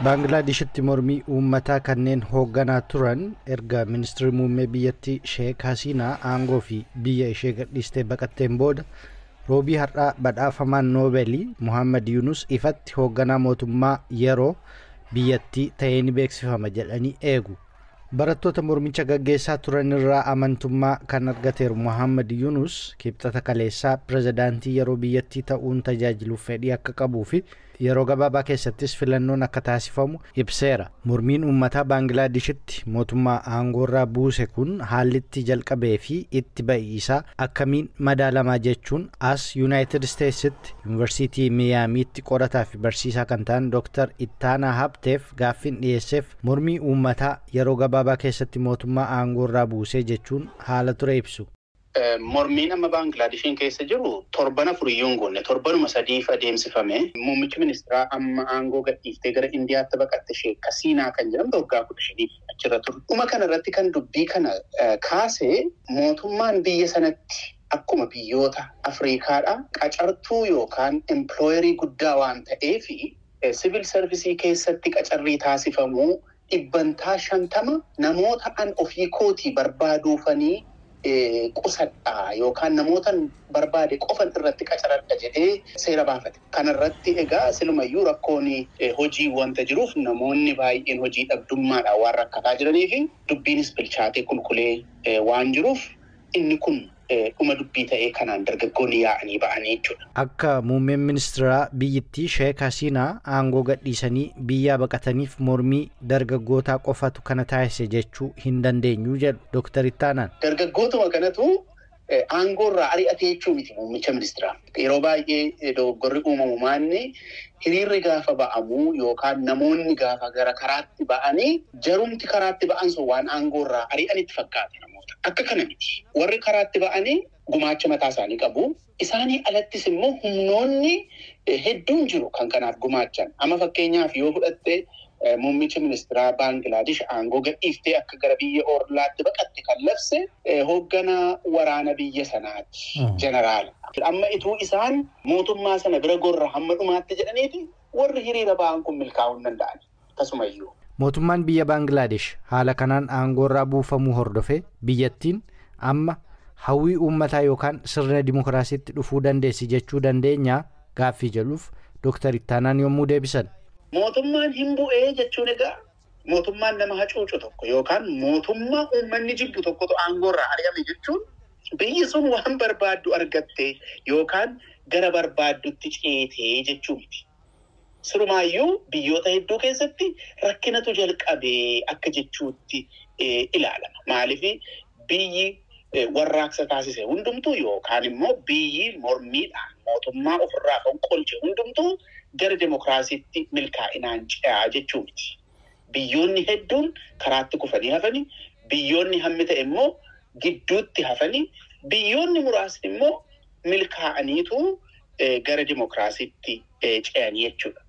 Baanglaadeshitti mormii uummataa kanneen hoogganaa turan erga ministeerri muummee biyyattii Sheek Hasiinaa aangoo fi biyya ishee gadhiistee baqatteen booda roobii har'aa badhaafamaan Noobeelii Muhammad Yunus ifatti hoogganaa mootummaa yeroo biyyattii ta'ee ni beeksifama jedhanii eegu. Barattoota mormicha gaggeessaa turan irraa amantummaa kan argateeru Muhammad Yunus kibxata kaleessaa pirezidaantii yeroo biyyattii ta'uun tajaajiluuf fedhii akka qabuu fi yeroo gabaabaa keessattis filannoon akka taasifamu ibseera. Mormiin uummataa Baanglaadeshitti mootummaa aangoorraa buuse kun haallitti jalqabee fi itti ba'iisaa akkamiin madaalamaa jechuun as Yuunaayitid Isteetsitti Yuunivarsiitii Miyaamiitti qorataa fi barsiisaa kan ta'an Dr. Ittaanaa Habteef gaaffiin dhiyeesseef mormii uummataa yeroo gabaabaa keessatti mootummaa aangoorraa buusee jechuun haala ture ibsu. Mormiin amma Baanglaadeshiin keessa jiru torban afuriyyuu hin goone torbanuma sadiif adeemsifame. Muummichi ministeeraa amma aangoo gadhiiftee gara Indiyaatti baqatte Sheek Hasiinaa kan jedhamtu waggaa 15 achirra turte. Dhuma kanarratti kan dubbii kana kaase mootummaan biyya sanatti akkuma biyyoota Afriikaadha qacartuu yookaan empilooyerii guddaa waan ta'eef siviil sarvisii keessatti qacarrii taasifamuu 50% namoota an ofii kootii barbaaduufanii qusadhaa yookaan namoota barbaade qofan irratti qacaradha jedhee seera baafate. Kanarratti egaa silumayyuu rakkoon hojii wanta jiruuf namoonni baay'een hojii dhabdummaadhaan waan rakkataa jiranii fi dubbiinis bilchaatee qulqulee waan jiruuf inni kun dhuma dubbii ta'ee kanaan dargaggoonni yaa'anii ba'anii jechuudha. Akka muummeen ministeeraa biyyattii Sheek Hasiinaa aangoo gadhiisanii biyyaa baqataniif mormii dargaggootaa qofatu kana taasise jechuu hin dandeenyu jedhu Dr. Ittaanaan. Dargaggootuma kanatu aangoorraa ari'ate jechuu miti muummicha ministeeraa. Yeroo baay'ee dogoggorri uumamu maanni hiriirri gaafa ba'amu yookaan namoonni gaafa gara karaatti ba'anii jarumti karaatti ba'an sun waan aangoorraa ari'anitti fakkaata namoota. Akka kana miti. Warri karaatti ba'anii gumaacha mataa isaanii qabu. Isaanii alattis immoo humnoonni hedduun jiru kan kanaaf gumaachan. Amma fakkeenyaaf yoo fudhatte muummicha ministeeraa Baangilaadesh aangoo gadhiiftee akka gara biyya Orlaatti baqatte kan labse hoogganaa waraana biyya sanaati. Jeneraal. Amma ituu isaan mootummaa sana bira gorra hamma dhumaatti jedhaniiti warri hiriira ba'an kun milkaa'uu hin danda'an. Akkasumayyuu. Mootummaan biyya Baangilaadesh haala kanaan aangoorraa buufamuu hordofee biyyattiin amma hawwii uummataa yookaan sirna dimokiraasiitti dhufuu dandeessi jechuu dandeenya gaaffii jedhuuf Dr. Ittaanaan yommuu deebisan. Mootummaan hin bu'ee jechuun egaa mootummaan nama hacuucu tokko yookaan mootummaa uummanni jibbu tokkotu aangoorraa ari'ame jechuun biyyi sun waan barbaaddu argatte yookaan gara barbaaddutti ceetee jechuu miti. Sirumaayyuu biyyoota hedduu keessatti rakkinatu jalqabee akka jechuutti ilaalama. Maaliif biyyi warraaqsa taasise hundumtuu yookaan immoo biyyi mormiidhaan mootummaa ofirraa fonqolche hundumtuu gara demokiraasiitti milkaa'inaan ce'aa jechuu miti. Biyyoonni hedduun karaatti kufanii hafanii, biyyoonni hammi ta'e immoo gidduutti hafanii, biyyoonni muraasni immoo milkaa'aniitu gara demokiraasiitti ce'anii jechuudha.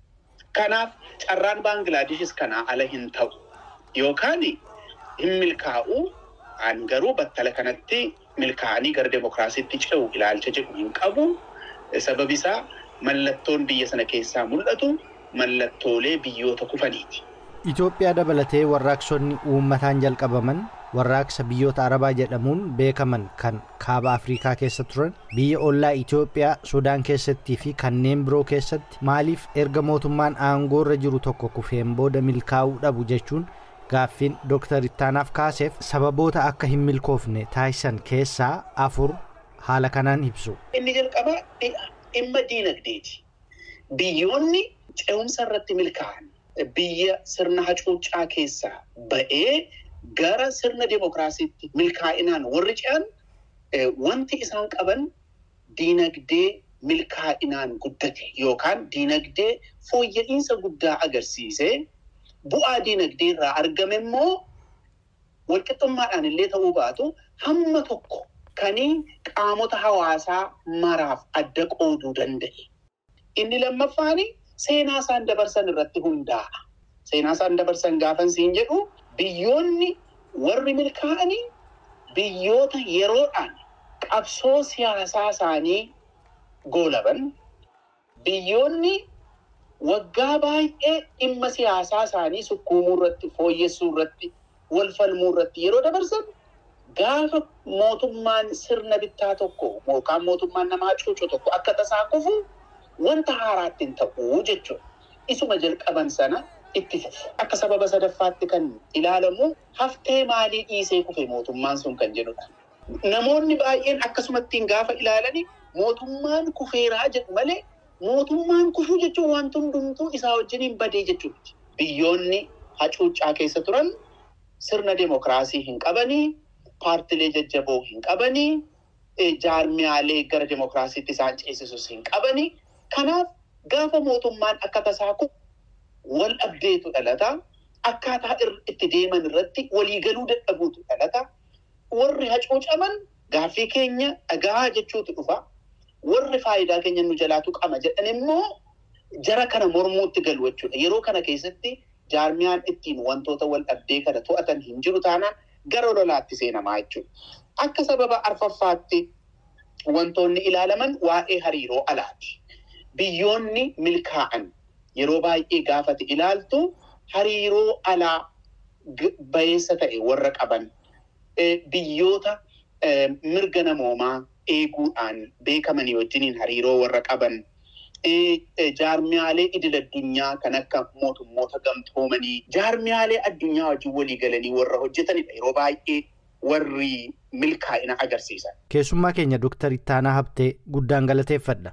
Kanaaf carraan Baanglaadeshis kanaa ala hin ta'u yookaan hin milkaa'u an garuu battala kanatti milkaa'anii gara demokiraasiitti ce'u ilaalcha jedhu hin qabu. Sababi isaa mallattoon biyya sana keessaa mul'atu mallattoolee biyyoota kufaniiti. Itoophiyaa dabalatee warraaqsonni uummataan jalqabaman warraaqsa biyyoota Arabaa jedhamuun beekaman kan kaaba Afrikaa keessa turan biyya ollaa Itoophiyaa Sudaan keessattii fi kanneen biroo keessatti maaliif erga mootummaan aangoorra jiru tokko kufeen booda milkaa'uu dhabu jechuun gaaffiin Dr. Ittaanaaf kaaseef sababoota akka hin milkoofne taasisan keessaa afur haala kanaan ibsu. Inni jalqabaa dhimma diinagdeeti. Biyyoonni ce'umsa irratti milkaa'an biyya sirna hacuuccaa keessaa ba'ee gara sirna demokiraasiitti milkaa'inaan warri ce'an wanti isaan qaban diinagdee milkaa'inaan guddate yookaan diinagdee fooyya'insa guddaa agarsiisee bu'aa diinagdee irraa argame immoo walqixxummaadhaan illee ta'uu baatu hamma tokko kan qaamota hawaasaa maraaf adda qooduu danda'e. Inni lammaffaan seenaa isaan dabarsan irratti hundaa'a. Seenaa isaan dabarsan gaafan siin jedhu biyyoonni warri milkaa'anii biyyoota yeroodhaan qabsoo siyaasaa isaanii goolaban, biyyoonni Waggaa baay'ee dhimma siyaasaa isaanii sukkuumuu irratti, fooyyessuu irratti, wal falmuu irratti yeroo dabarsan gaafa mootummaan sirna bittaa tokko yookaan mootummaan nama hacuucu tokko akka tasaa kufu wanta haaraatti hin ta'u jechuudha. Isuma jalqaban sana itti fufu. Akka sababa sadaffaatti kan ilaalamu haftee maalii dhiisee kufe mootummaan sun kan jedhudha. Namoonni baay'een akkasumattiin gaafa ilaalani mootummaan kufeeraa jedhu malee mootummaan kufuu jechuun wanti hundumtuu isaa wajjiniin badee jechuudha. Biyyoonni hacuuccaa keessa turan sirna demokiraasii hin qabanii, paartilee jajjaboo hin qabanii, jaarmiyaalee gara demokiraasiitti isaan ceesisus hin qabanii. Kanaaf gaafa mootummaan akka tasaa kufu wal dhabdeetu dhalata. Akkaataa itti deeman irratti waliigaluu dadhabuutu dhalata. Warri hacuucaman gaaffii keenya dhagaa jechuutu dhufa. Warri faayidaa keenya nu jalaatu qaba jedhan immoo jara kana mormuutti galu jechuudha. Yeroo kana keessatti jaarmiyaan ittiin wantoota wal dhabdee kana to'atan hin jiru taanaan gara lolaatti seenamaa jechuudha. Akka sababa arfaffaatti wantoonni ilaalaman waa'ee hariiroo alaati. Biyyoonni milkaa'an yeroo baay'ee gaafate ilaaltu hariiroo alaa bayeessa ta'e warra qaban biyyoota mirga namoomaa eeguudhaan beekamanii wajjiniin hariiroo warra qaban jaarmiyaalee idil addunyaa kan akka mootummoota gamtoomanii jaarmiyaalee addunyaa wajjin walii galanii warra hojjetanidha yeroo baay'ee warri milkaa'ina agarsiisan. Keessummaa keenya Dooktar Ittaanaa Habtee guddaan galateeffadha.